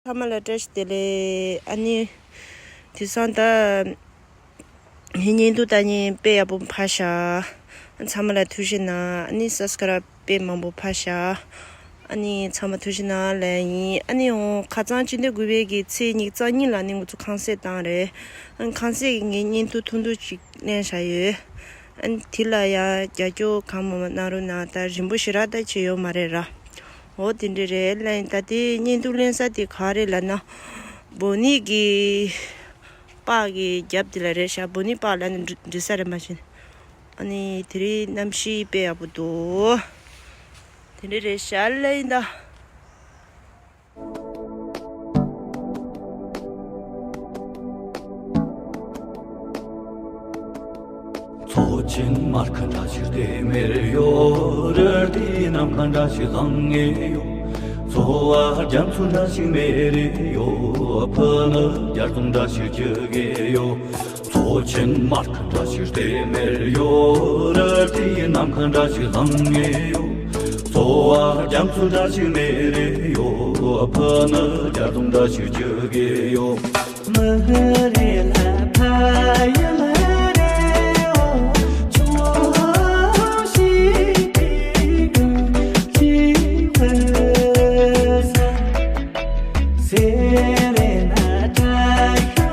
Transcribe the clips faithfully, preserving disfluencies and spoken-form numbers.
ཚང་མ་ལ་བཀྲ་ཤིས་བདེ་ལེགས། ཨ་ནི་དེང་སང་ད་བརྙན་ཐུང་ལྟ་མཁན་དཔེ་ཡག་པོ་འཕར་ཤག། ཚང་མ་ལ་ཐུགས་རྗེ་གནང་། ཨ་ནི་སབ་སི་ཀ་རབ་དཔེ་མང་པོ་འཕར་ཤག། ཨ་ནི་ཚང་མ་ཐུགས་རྗེ་གནང་ལབ་ཡིན། ཨ་ནི་འོང་ཁ་སང་སྤྱི་ཟླ་དགུ་པའི་གི་ཚེས་ཉི་ཤུ་རྩ་གཉིས་ལ་ནི་ང་ཚོ་ཁང་གསེག་བཏང་རེད། ཨ་ནི་ཁང་གསེག་གི་ངའི་བརྙན་ཐུང་ཐུང་ཐུང་ཅིག་ལེན་བཞག་ཡོད། ཨ་ནི་དེ་ལ་ཡང་རྒྱབ་སྐྱོར་གང་མང་མང་གནང་རོགས་གནང་། ད་རིང་པོ་ཞེ་དྲག་ད་བྱས་ཡོད་མ་རེད་ར། འོ་དེ་འདྲ་རེད། ལན་ད་ལྟའི་བརྙན་ཐུང་ལེན་ས་དེ་ག་རེད་ལབ་ན། བོ་ནི་གི་པགས་ཀྱི་རྒྱབ་དེ་ལ་རེད་ཤག། བོ་ནི་པགས་ལབ་ན་འགྲིག་འགྲིག་ས་རེད་མ་གཞི། ཨ་ནི་དེ་རིང་གནམ་གཤིས་དཔེ་ཡག་པོ་འདུག། དེ་འདྲ་རེད་ཤག་ལབ་ཡིན་ད། མཚོ་ཆེན་མར་ཁ་འདྲ་ཞིག་ལྟེམ་མེར་གཡོ། རི་དེའི་ནམ་མཁའ་འདྲ་ཞིག་ལངས་ངེ་གཡོ། ཚོ་བ་རྒྱ་མཚོ་འདྲ་ཞིག་མེ་རེ་གཡོ། ཕུ་ནུ་རྒྱ་རྫོང་འདྲ་ཞིག་རྒྱུག་གེ་གཡོ། མཚོ་ཆེན་མར་ཁ་འདྲ་ཞིག་ལྟེམ་མེར་གཡོ། རི་དེའི་ནམ་མཁའ་འདྲ་ཞིག་ལངས་ངེ་གཡོ། ཚོ་བ་རྒྱ་མཚོ་འདྲ་ཞིག་མེ་རེ་གཡོ། ཕུ་ནུ་རྒྱ་རྫོང་འདྲ་ཞིག་རྒྱུག་གེ་གཡོ། མི་རེ་ལ་ཕ་ཡུལ་རེ་འོ། ཆུང་ཞིག་གི་ཀུན་གྱི་བུ་ས། སེ་རེ་ན་བཀྲ་ཤིས་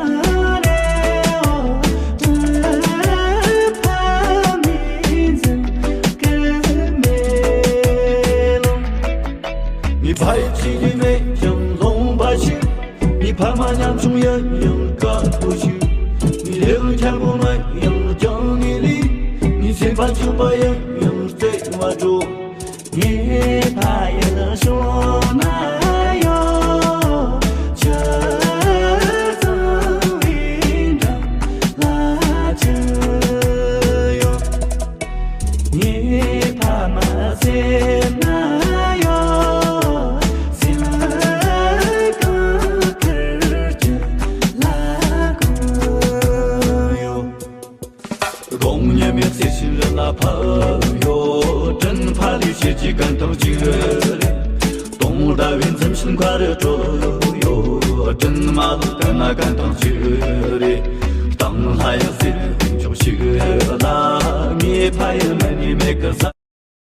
རེ་འོ། མི་ཕ་མི་འཛིན་ཀུན་མེ་ལོང་། མི་ཕ་ཡི་ཅི་ཡི་མེད་ཀྱང་ལོང་པ་ཞིག། ངའི་ཕ་མ་ཉམ་ཆུང་ཡིན་ཡང་དཀར་པོ་ཞིག། ངའི་ལས་དབང་འཁྱམ་པོ་མིན་ཡང་རྒྱང་ངེ་ལི། ངའི་སེམས་པ་ཆུང་པ་ཡིན་ཡང་བརྩེ་བ་འགྲོ། ངའི་ཕ་ཡུལ་ཤོད་ན་ཡོད། ཆུ་གཙང་བའི་འགྲམ་ལ་ཆུ་ཡོད། ངའི་ཕ་མ་སེམས་ན་ཡོད། སེམས་གང་ཁུར་གྱི་ལ་གང་ཡོད། དགོང་ཉི་མའི་གསེར་ཞུན་རི་ལ་ཕབ་ཡོད། དྲིན་ཕ་ལུས་ཤེས་ཀྱི་གན་དང་གཅིག་རེད། དུང་ཟླ་བའི་འཛུམ་ཞིམ་ཁ་རུ་གྲོལ་ཡོད། དྲིན་མ་ལོག་གན་ན་གན་དང་གཅིག་རེད། གཏམ་ལྷ་ཡི་གསེར་ཕུན་ཚོགས་ཤིག་ལ། ངའི་ཕ་ཡུལ་མི་ནི་མེད་ཀི་ས།